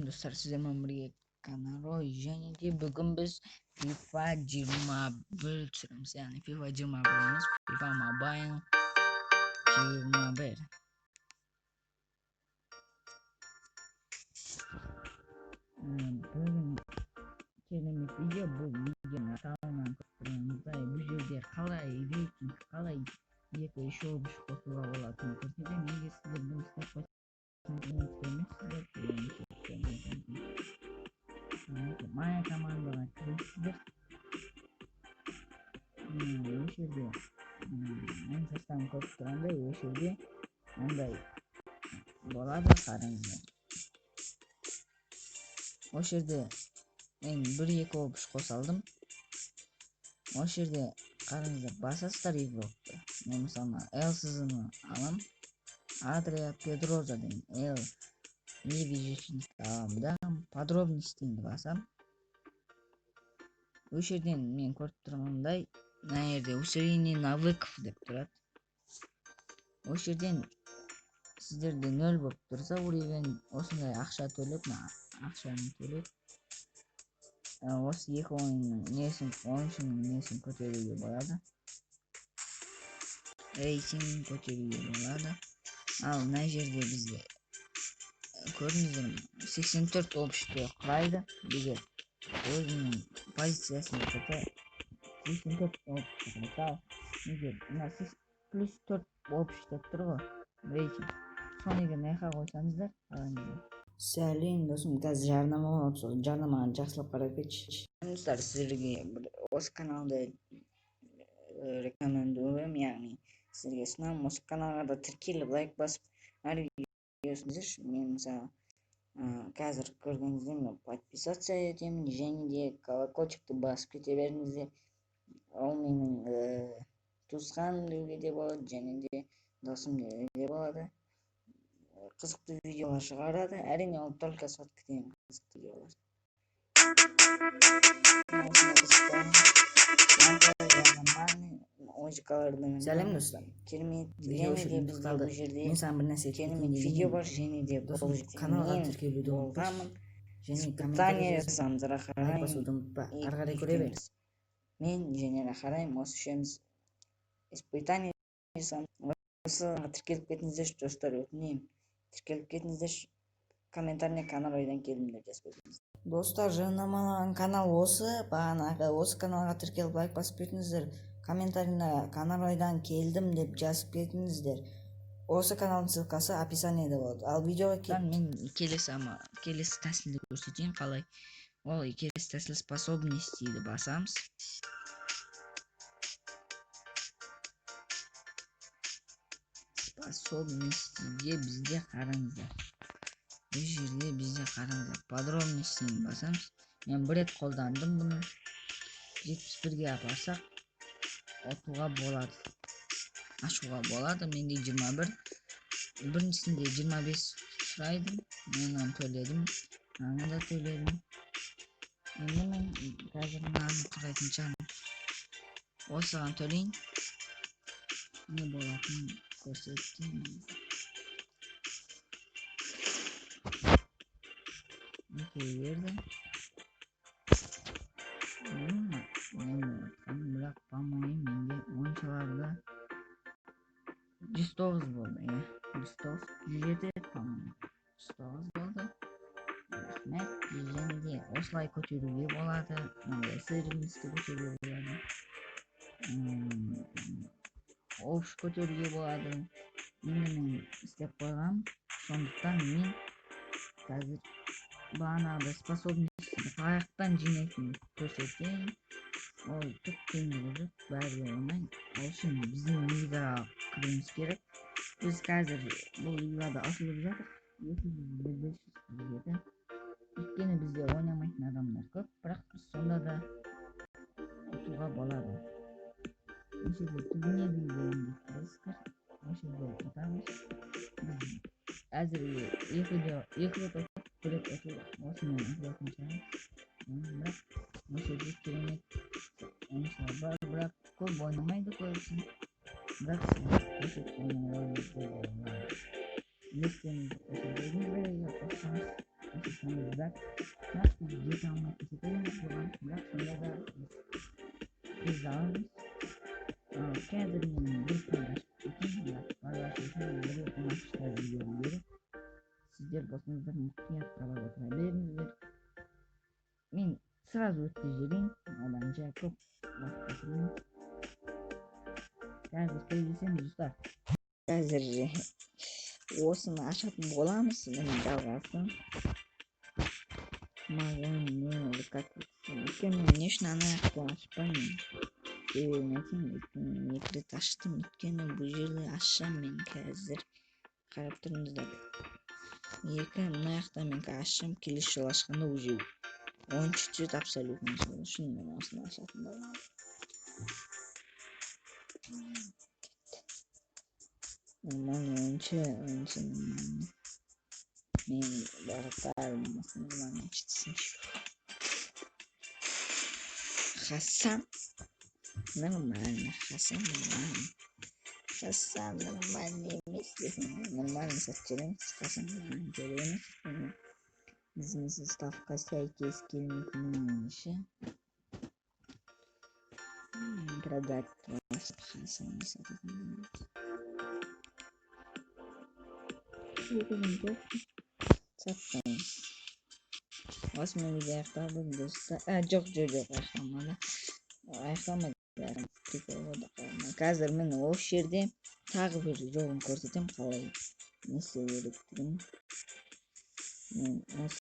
Достар, сіздермен бірге Канарой, және де бүгін біз FIFA 21 түсіреміз, яғни FIFA 21 емес, FIFA Mobile 21. Бүгін керемет видео. Бұл видеоның атауынан көріп тұрғанымыздай, бұл жерде қалай рейтинг, қалай 2, 3, 3 қосуға болатынын көрсетемін. Егер сіздер бұны істеп қойсаңыз, моя командаға кіресіздер. Осы жерде мен составын көріп тұрғандай, осы жерде мындай болады, қараңыздар. Осы жерде мен 1, 2 болып 3 қоса алдым. Осы жерде қараңыздар, басасыздар игрокты. Мен мысалы Л сызығын аламын, Адрия Педроза деген Л левый защитникті аламын да, подробностьтен басам. Осы жерден мен көріп тұрғандай, мына жерде усиление навыков деп тұрады. Осы жерден сіздерде 0 болып тұрса уровень, осындай ақша төлеп, мына ақшаны төлеп, осы екі ойынның несін, ойыншының несін көтеруге болады, рейтингін көтеруге болады. Ал мына жерде бізде көрдіңіздер ме, 84 общий құрайды. Егер өзінің позициясын құрса, 84 общий құраса, егер мына плюс 4 общий деп тұр ғой рейтинг, соны егер мына жаққа қойсаңыздар, қараңыздар. Сәлем, досым, қазір жарнама болады, сол жарнаманы жақсылап қарап кетші. Достар, сіздерге бір осы каналды рекомендуем, яғни сіздерге ұсынамын. Осы каналға да тіркеліп, лайк басып, әр видеосын. Мен мысалы, қазір көргеніңіздей, мен подписаться етемін және де колокольчикті басып кете беріңіздер. Ол менің туысқаным деуге де болады және де досым деуге де болады. Қызықты видеолар шығарады, әрине, ол только сотка деген қызықты видеолар. Осындай қызықты музыкалардың Сәлем, достар. керемет. Видео Және де үшін бізде тоқталды. бұл жерде Мен саған бір нәрсе айтып керемет кетейін видео дегенмін. бар және де Досым, бұл жерде каналға мен тіркелуді ұмытпашы. болғанмын. Және Испытание комментарий жазып, жасаймыз. лайк Рахарайым басуды ұмытпа. Ары қарай көре бер. екеуміз, мен және Рахарайым, осы үшеуміз испытание жасаймыз. Осы тіркеліп кетіңіздерші, достар, өтінемін, тіркеліп кетіңіздерші. Комментарийне Канаройдан келдім деп жазып кетіңіздер. Достар, жарнамалаған канал осы, бағанағы осы каналға тіркеліп, лайк басып кетіңіздер. Комментарийна Канаройдан келдім деп жазып кетіңіздер. Осы каналдың ссылкасы описаниеде болады. Ал видеоға кет. Мен келесі ама келесі тәсілді көрсетейін қалай. Ол келесі тәсіл: способностьді басамыз. Способностьде бізде, қараңыздар, бұл жерде бізде, қараңыздар, подробностьтен басамыз. Мен бір рет қолдандым бұны. 71-ге апарсақ, ұтуға болады, ашуға болады. Менде 21, біріншісінде 25 сұрайды. Мен оны төледім, мынаны да төледім. Енді мен қазір мынаны құрайтын шығармын, осыған төлейін, не болатынын көрсетейін. Екеуі берді. Не болатқанын, бірақ, по-моему, менде ойыншыларда 109 болды, иә, 109, 107, по-моему, 109 болды. Рахмет. Және де осылай көтеруге болады, мынандай сырғынысты көтеруге болады, овш көтеруге болады. Енді мен істеп қойғам, сондықтан мен қазір бағанағыдай способностьті қаяқтан жинайтынын көрсетейін. Ол түк қиындығы жоқ, бәрі де оңай. Ол үшін біздің лигаға кіруіміз керек. Біз қазір бұл лигада ұтылып жатырмыз, 201, 547, өйткені бізде ойнамайтын адамдар көп, бірақ біз сонда да ұтуға болады. Осы жерде турнир дегенді кіресіздер, осы жерде ұтамыз. Біз әзірге екі рет ұттық, бір рет ұтылдық, осымен ұтылатын шығармыз. Бірақ осы жерде керемет ойыншылар бар, бірақ көп ойнамайды көбісі. Бірақ көрсетіп ойнауға болады. Үлестеріңізді қоса беріңіздер, егер қоссаңыз. Жасасаңыздар, бірақ біз жете алмайтын секілдіміз бұған, бірақ сонда да біз ризамыз. Қазір мен бір пак ашып кетейін, бірақ пак ашу үшін бізге ұнатқыштар жіберу керек. Сіздер болсаңыздар, мұқият қарап отыра беріңіздер. Мен сразу өткізіп жіберейін, одан жай көп уақыт кетірмей. Қазір кездесеміз, достар. Қазір осыны ашатын боламыз. Міне, жалғасын маған не как? Өйткені мен не үшін ана жақты ашпаймын? Себебін айтайын. Өйткені мен екі рет аштым. Өйткені бұл жерде ашсам, мен қазір, қарап тұрыңыздар, екі мына жақта мен қазір ашсам, келесі жолы ашқанда уже ойыншы түседі абсолютно. Сол үшін мен осыны ашатын боламын. Нормальный ойыншы, ойыншы нормальный. Мен вратарь болмаса, нормальный ойыншы түсінші. Хасан нормально, Хасан нормально. Хасан нормальный емес десең, нормально сатып жібереміз. Хасан маған керек емес, өйткені біздің составқа сәйкес келмейтін ойыншы. Продать басып, Хасанды сататын боламыз. Сатпаймыз. Осымен видео аяқталды, достар. А, жоқ, жоқ, жоқ, аяқталмады, аяқталмады. Прикол болды. Қазір міне, осы жерде тағы бір жолын көрсетемін, қалай не істеу керектігін. Мен осы